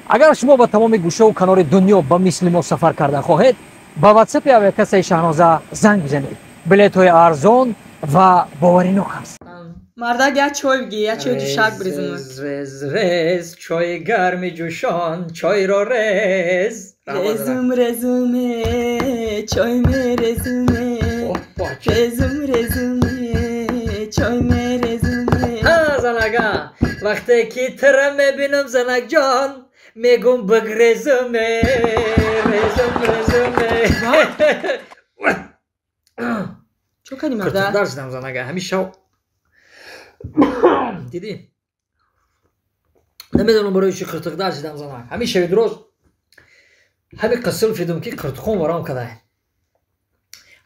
Агар шумо ба тамоми гӯшаву канори дунё ба мисли мо сафар кардан хоҳед, ба ватсапи авиакассаи Шаҳноза занг бизанед. Билетҳои арзон ва боваринок аст. Мардак, як чой бигӣ, як чой ҷӯшак бирезам. Рез, рез, чои гарми ҷӯшон, чойро рез. Резум, резуме, чой мерезуме. Резум, резуме, чой мерезуме. Занага, вақте ки тира мебинам, занакҷон, мегум бигрезуме, резум, резуме. Чо кардӣ, мардак? Киртиқдар шудам, занага, ҳамин шав дидӣ, намедонам барои чӣ қиртиқдар шудам, занак. Ҳамин шави дуроз ҳамин қисл фидум, ки қиртиқон варом кадай.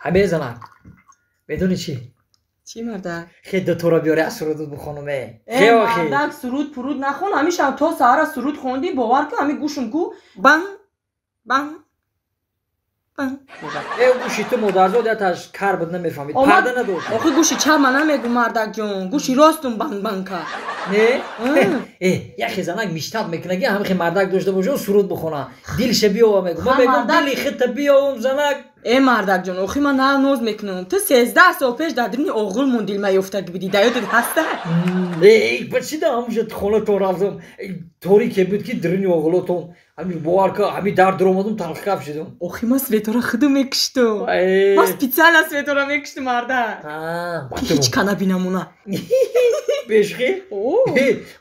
Ҳаме, занак, медони чӣ? Чӣ, мардак? Хе, дутора биёре, аз сурудут бихонуме. Э, мардак, суруд пуруд нахон. Ҳамин шаб то саҳара суруд хондӣ, бовар кун, ҳамин гӯшум ку банг банг банг. Э, гӯши ту, модарзод, яташ кар буд, намефаҳмид, парда надошт. Охи, гӯши чапма намегум, мардакҷон, гӯши ростум банг банг кард. Не, э, яхе занак миштаб мекуна, ки ҳамихе мардак дошта боша, суруд бихона, дилша биёва, мегум. Ман мегум, дили хита биёвум, занак. Э, мардакҷон, охи ман на ноз мекунам. Ту 13 сол пеш дар дурни оғулмон дилмаёфтагӣ будӣ, да ёдат ҳаста? Э, ба чи да ҳамуша хонатон рафтам, торике буд, ки дурни оғулотон, ҳами бовар ка, ҳами дар дуромадум, талхикаф шудум. Охи, ман светора худум мекуштум, ман специально светора мекуштум, мардак, ҳеҷ ка набинамуна. Бешхи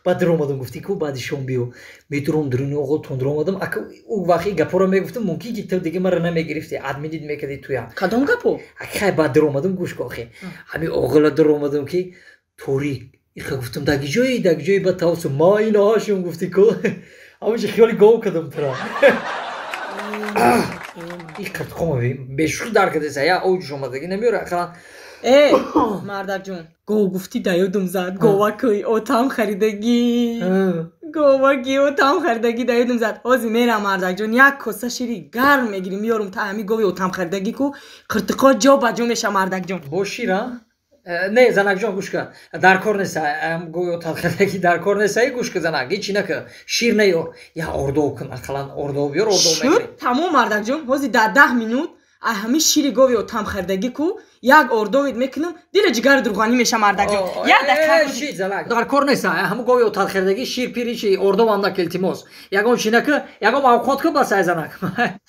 баъд дуромадам, гуфтӣ ку баъди шом биё, медуром дуруни оғултон дуромадам. Ака, ӯ вақти гапоро мегуфтам, мумкин ки ту дига маро намегирифтӣ, админит мекардӣ туя. Кадом гапо? Хай, баъд дуромадам, гӯш ку, охи, ҳами оғула дуромадам, ки торик иха, гуфтам, даги ҷои, даги ҷои, ба тавсу ма инаҳашум, гуфтӣ ку, ҳамаҷа хиёли гов кардам тура. И қиртқома бешухи дар кардеса, я оҷуш омадагӣ намеёра ақалан. Э, мардакҷон, гов гуфтӣ, да ёдум зад, говакӯи отам харидагӣ, говаки отам харидагӣ да ёдум зад. Ҳозир мерам, мардакҷон, як коса шири гарм мегирим, меёрум, та ҳами гови отам харидагӣ ку қиртиқо ҷо ба ҷо меша, мардакҷон. Бо шира? Не, занакҷон, гӯш ка, дар кор неста гови отам харидагӣ, дар кор неста. Гӯш ка, занак, ҳечи нака, шир наёр, я ордов кун, ақаллан ордов биёр, ордов. Шуд, тамом, мардакҷон, ҳозир дар 10 минут ай ҳамин шири гови отам харидагӣ ку як ордовид мекунам, дили ҷигари дурғанӣ меша, мардакҷон, як дақиқа. Дар кор неста ҳамун гови отам харидагӣ, шир пири чи, ордовам нака, илтимос, ягон чи нака, ягон авқот ку, бас, ай занак.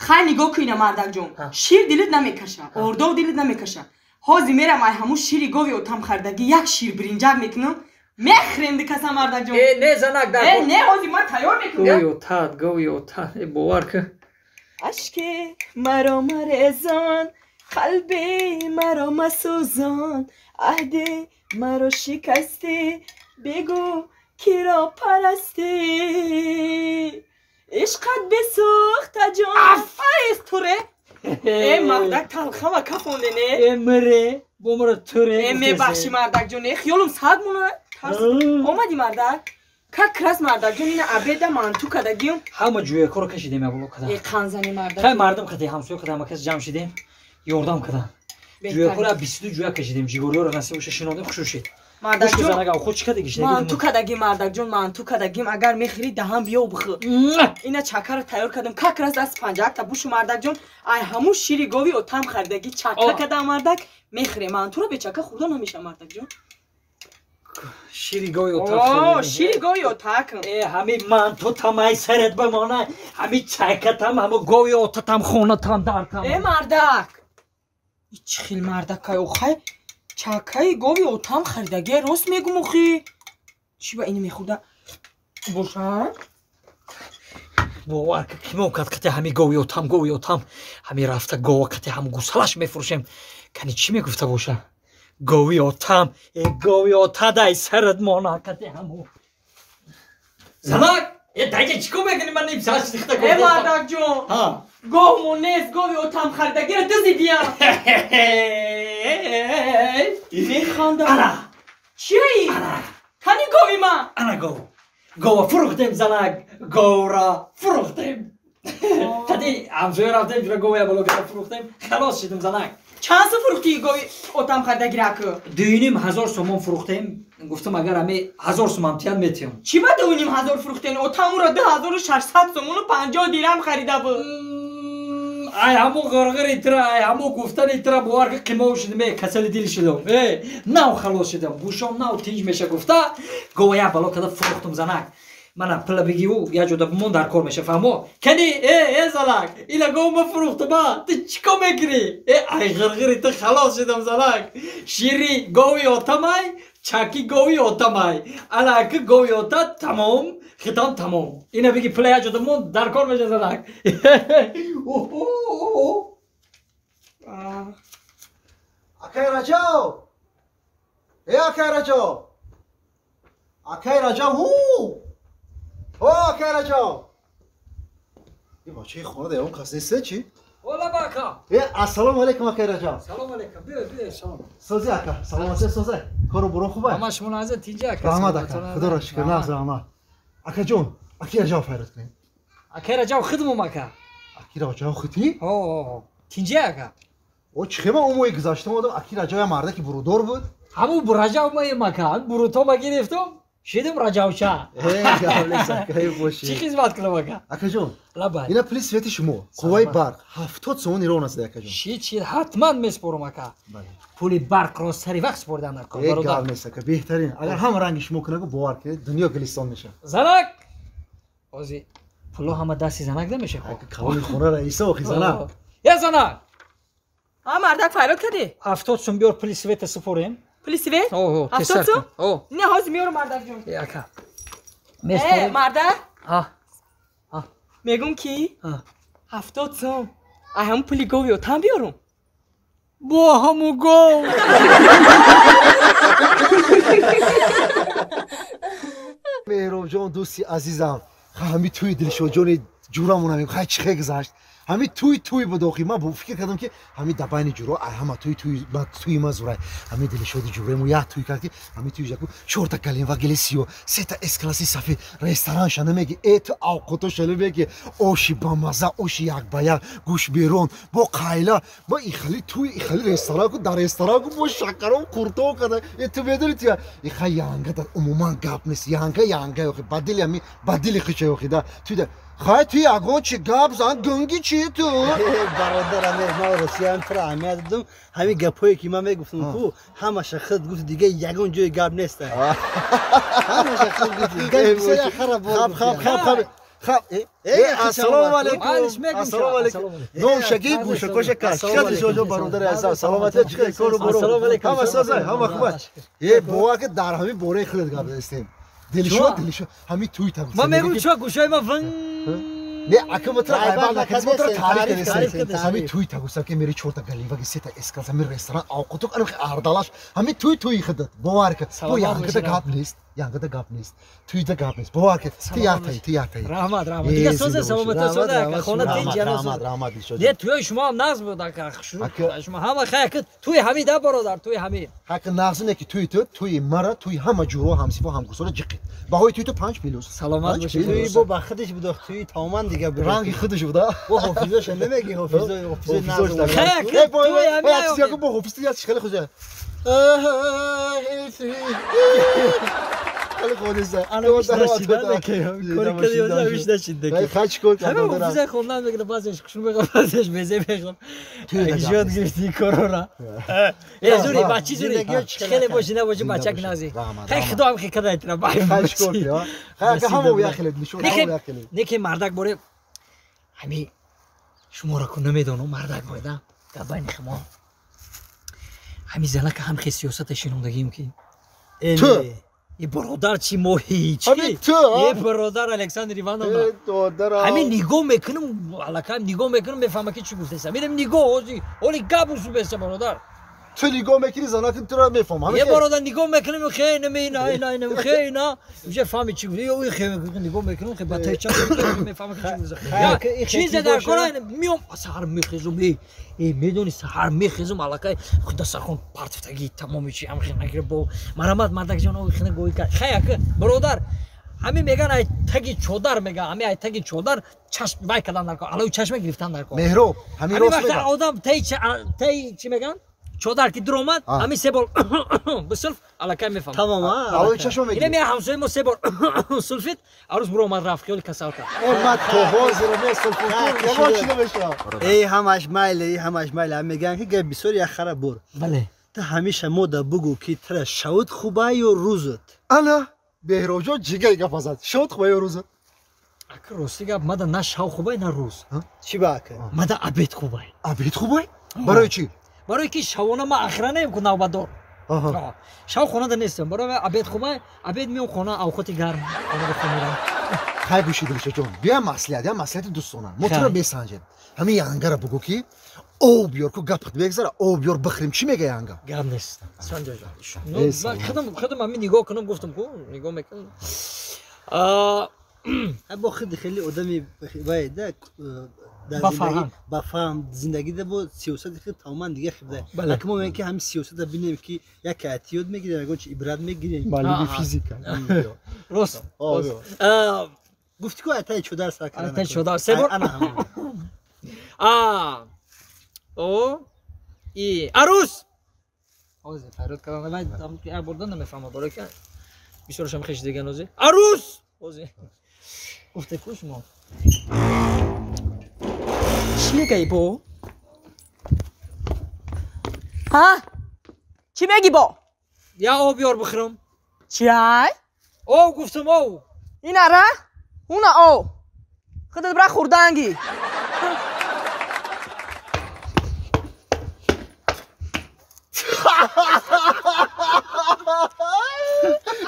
Хай, нигоҳ куина, мардакҷон, шир дилит намекаша, ордов дилит намекаша. Ҳозир мерам, ай ҳамун шири гови отам харидагӣ як шир биринҷак мекунам, мехӯрем дикаса, мардакҷон. Э, не, занак, дар э, не, ҳозир ман тайёр мекунам. Гови отат, гови отат, э, бовар ка. Ашки маро марезон, қалби маро масӯзон, аҳди маро шикастӣ, бигӯ, киро парастӣ, ишқат бисӯхта ҷон айс туре. Э, мардак, талхама кафонде, не? Э, мире бо мара туре. Э, мебахшӣ, мардакҷон, э, хиёлум саг мона омадӣ, мардак, как раз, мардакҷон, ина обеда манту кардагиюм. Ҳама ҷӯякоро кашидем, яболо када. Э, қанзани, мардак. Хай, мардум кади, ҳамсоя када, ҳама кас ҷамъ шидем, ёрдам кадан. Ҷӯякоро 22 ҷӯя кашидем, ҷигориёро насиб боша, шинодем, хушу шид. Мардакҷон, худ чӣ кадаги? Манту кардагим, мардакҷон, манту кардагим, агар мехӯрӣ, даҳан биё, бихӯр. Ина чакаро тайёр кардам, как раз аз панҷакта бушу, мардакҷон, ай ҳамун шири гови отам харидагӣ чака кардам, мардак, мехӯрем. Мантуро бечака хӯрда намеша, мардакҷон. Шири гови отак. Шири гови отак. Э, ҳами мантутам ай сарат бамона, ҳами чакатам, ҳаму гови отатам, хонатам дартам. Э, мардак, чӣ хел мардакай, охай, чакаи гови отам харидагӣ, рост мегум, охи, чӣ ба ини мехӯрда боша? Бовар ка, кимо кад кати ҳами гови отам, гови отам, ҳами рафта гова кати ҳам гусалаш мефурӯшем, кани чӣ мегуфта боша? Гови отам, э, гови отадай сарат мона кати ҳаму. Занак, э, дайҷа чӣ кор мекунӣ? Ман ним соат шихта. Э, мардакҷон, говмо нест, гови отам харидагиро дузидиям. Механдам. Ана. Чияи? Кани гови ман? Ана гов, гова фурӯхтем, занак, говра фурӯхтем, кати ҳамсоя рафтем, ҷура гова ябало ката фурӯхтем, халос шидем, занак. Чанд сум фурӯхтӣ гови отам харидагираку? 2500 сомон фурӯхтем. Гуфтам агар ами 1000 сомон тиян метиям. Чӣ ба 2500 фурӯхтен? Отам ӯро 2600 сомону 50 дирам харида буд. Ай ҳамо ғирғири тира, ай ҳамо гуфтани тира бовар ки қимов шудам, касали дил шудам. Нав халос шудам, гӯшом нав тинҷ меша гуфта, гова як бало када фурӯхтум занак. Мана пула бигиву як ҷода бимон дар кор меша, фаҳмо? Кани, залак, ила гов ма фурӯхтума, ту чӣ кор мекунӣ? Ай ғирғири ту халос шудам занак. Шири гови отамай, чаки гови отамай. Ала ки гови ота тамом, хитом тамом. Ина биги пула як ҷода бимон дар кор меша занак. Акай Раҷаб! Акай Раҷаб! Акай Раҷаб, ҳу! О, акай Раҷаб! Ин бачаи хона дар он кас нест, чӣ? Ола бака! Ассалому алайкум, акай Раҷаб! Салом алайкум, биё, биё, салом. Созӣ, ака, саломатӣ созай? Кору бурон хуб ай? Ҳама шумо назар тинҷа, ака. Раҳмат, ака, худоро шукр, нағз, раҳмат. Акаҷон, аки Раҷаб файрод кунем. Акай Раҷаб хидмум, ака. Аки Раҷаб хитӣ? Ҳо, тинҷа, ака. О, чӣ хема умои гузашта омадам, аки Раҷаб я мардаки бурудор буд. Ҳамун Раҷаб маем, ака, бурутома гирифтум. Шидим Раҷавча. Чӣ хизмат кунам, ака? Акаҷон, ина пули свети шумо, қувваи барқ 70 сомон ирон аст, акаҷон. Шид, шид, ҳатман меспорам, ака. Пули барқро сари вақт споридан дар кор, бародар. Гап нест, ака, беҳтарин. Агар ҳама ранги шумо кунагу, бовар кунед, дунё гулистон мешавад. Занак! Ҳозир пуло ҳама дасти занак намешавад. Калони хона раиса охи занак. Я занак! А мардак файрод кардӣ? 70 сум биёр пули света супорем. Пули свет? 70 сум? Не, ҳозир меёрам, мардакҷон. Ака. Мардак? Мегум ки 70 сум ай ҳамун пули гови отам биёрум. Бо ҳаму гов! Меҳробҷон, дӯсти азизам, ҳами тӯи Дилшодҷони ҷурамона мегӯ, хай чӣ хе гузашт? Ҳами туй туй буд охи. Ман фикр кардам ки ҳами дар байни ҷуро ай ҳама туй туй туи ма зурай. Ҳами Дилшоди ҷураему як туй кард ки ҳами туй яку чорта галинва гели сиё, сета эс-класси сафед, ресторан шана меги, ту авқото шана меги, оши бамаза, оши як ба як, гӯш берон, бо қайла. Ма ихали туй, ихали ресторан ку, дар ресторан ку бо шакаром қурто карда. Ту медони ту иха янга дар умуман гап нест. Янга янга охи, ба дили ҳами, ба дили хича охи да. Туй да хай ту ягон чи гап зан, гунги чи ту? Бародар, ман Русияам туро аҳамият додам. Ҳамин гапҳое ки ман мегуфтам ку, ҳамаша худ гуфт, дига ягон ҷои гап нест. Ҳамаша худ гуфт. Хаб, хаб, хаб, хаб. Хаб. Ассалому алайкум. Ассалому алайкум. Номшаги гӯшакоша каш. Чӣ қадр шоҷон бародари азиз. Саломатӣ чӣ қадр кору буру. Ҳама созай, ҳама хуб аст. Бовар ки дар ҳамин бораи худат гап задистем. Дилшод, Дилшод, ҳамин туй та. Ман мегӯм чӣ гӯшаи ман вин. Не, ака мо туро ғайбат накардем, мо туро таъриф кардем. Ҳамин туй та гуфтам ки мери чорта галиваги сета эс-класс, ҳамин ресторан, авқоту ардалаш, ҳамин туй туи худат. Бовар кун. Бо янгада гап нест, янгада гап нест. Туйда гап нест. Бовар кун. Ту яктаи, ту яктаи. Раҳмат, раҳмат. Дига соза, саломатӣ соза, ака, хона тинҷ яно. Раҳмат, раҳмат, Дилшод. Не, туи шумо ҳам нағз буд, ака. Шумо ҳама хай, ака, туи ҳамид, а бародар, туи ҳамид. Ҳақи нағз не ки туи ту, туи мара, туи ҳама ҷуро, ҳамсифо, ҳамгусора ҷиқид. Баҳои туи ту 5 плюс. Саломат бошед. Туи бо ба худаш буд, туи тамоман дига буд. Ранги худаш буда. Бо ҳофизоша намеги, ҳофизо, ҳофизои нағз. Хай, ака, туи ҳамид. Бо ҳофиз ту як хеле хуша. хеле хонеса. Ана виш нашида ки. Кори кади оза виш нашида ки. Хай чикор кардам? Ҳама ҳофиза хондан мегирад, баъзеш хушну мехоҳад, баъзеш безе мехоҳад. Ёд гирифти корора. Зури, бачи зури. Хеле боши набоши бачак нази. Хай худо ҳам хикада айтра. Хай чикор кунӣ? Хай ака ҳама я хеле нишон, ҳама я хеле. Неки мардак боре ҳами шуморо ку намедонам, мардак боида дар байни химо. Ҳами занака ҳам хе сиёсата шинондагием ки. Ту Е бародар чӣ моҳи чӣ? Е бародар Александр Ивановна. Ҳамин нигоҳ мекунам, аллакай нигоҳ мекунам, мефаҳмам ки чӣ гуфтеса. Медам нигоҳ ҳози, ҳоли гап усубеса бародар. Ту нигоҳ мекунӣ, занаки туро мефаҳмам. Е бародар нигоҳ мекунам, хе наме на на на хе на. Уже фаҳми чӣ гуфт. Ё хе нигоҳ мекунам, хе ба теча мефаҳмам ки чӣ гуфт. Чизе дар кора миём, саҳар мехезум, медони саҳар мехезум, аллакай худа сархон партифтагӣ тамоми чи ҳам хе нагира бо марамат мардакҷон о хе гӯй кард. Хай ака бародар, Ҳамин меган ай таги чодар меган, ҳамин ай таги чодар чашм вай кадан дар кор, алои чашма гирифтан дар кор. Меҳроб, ҳамин рост меган. Одам тай чӣ меган? Чодар ки дуромад, ҳамин се бор бисулф аллакай мефаҳмад. Тамом, алои чашма мегирад. Ина ҳамсояи мо се бор сулфид, арӯз буромад рафт, хиёли касал кард. Ман то ҳозир месулфум, ягон чӣ намешавам. Эй ҳамаш майле, эй ҳамаш майле. Меган ки гап бисёр як хара бур. Бале. Ту ҳамеша мода бугӯ ки тра шавд хуба ё рӯзат? Ана Беҳробҷон ҷигари гап зад. Шавд хуба ё рӯзат? Ака рости гап мада на шав хубай на рӯз. Чӣ ба ака? Мада обед хубай. Обед хубай? Барои чӣ? Барои ки шавона ман охранаем ку навбатдор. Шав хонада нестам. Барои обед хубай, обед меом хона, авқоти гарм, хонада хонирам. Хай гӯши Дилшодҷон, бия маслиҳат, я маслиҳати дӯстона. Мо туро месанҷем. Ҳамин янгара бугӯ ки об биёр ку гапат бегзара, об биёр бихӯрем. Чӣ мега янга? Гап нест. Санҷоҷон. Худам ҳамин нигоҳ кунам гуфтам ку, нигоҳ мекунам. Бо худ хеле одами вай да ба фаҳм зиндагӣ да бо сиёсати худ тамоман дига хибда. Ака мо мегӯем ки ҳамин сиёсата бинем ки як эҳтиёт мегирем, ягон чи ибрат мегирем. Маълуми физика. Рост. Гуфти ку атай чодар сар кардан. Атай чодар се бор. А О И арӯз. Ҳозир фарёд кардам, вай як борда намефаҳмад, барои ки бисёрашам хеш диган ҳозир. Арӯз! Ҳозир. Гуфте ку шумо. Чӣ мегаи бо? Ҳа? Чӣ меги бо? Я об биёр бихӯрам. Чай? Об гуфтам об. Инара? Уна об. Худат бира хӯрданги.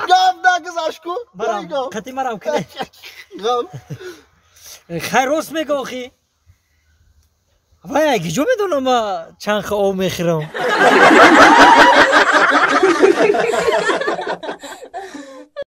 Гап нагузашт ку? Марам, қати марам кине. Гап. Хай рост мега охи. Вай гиҷо медонам ма чанд ха об мехӯрам.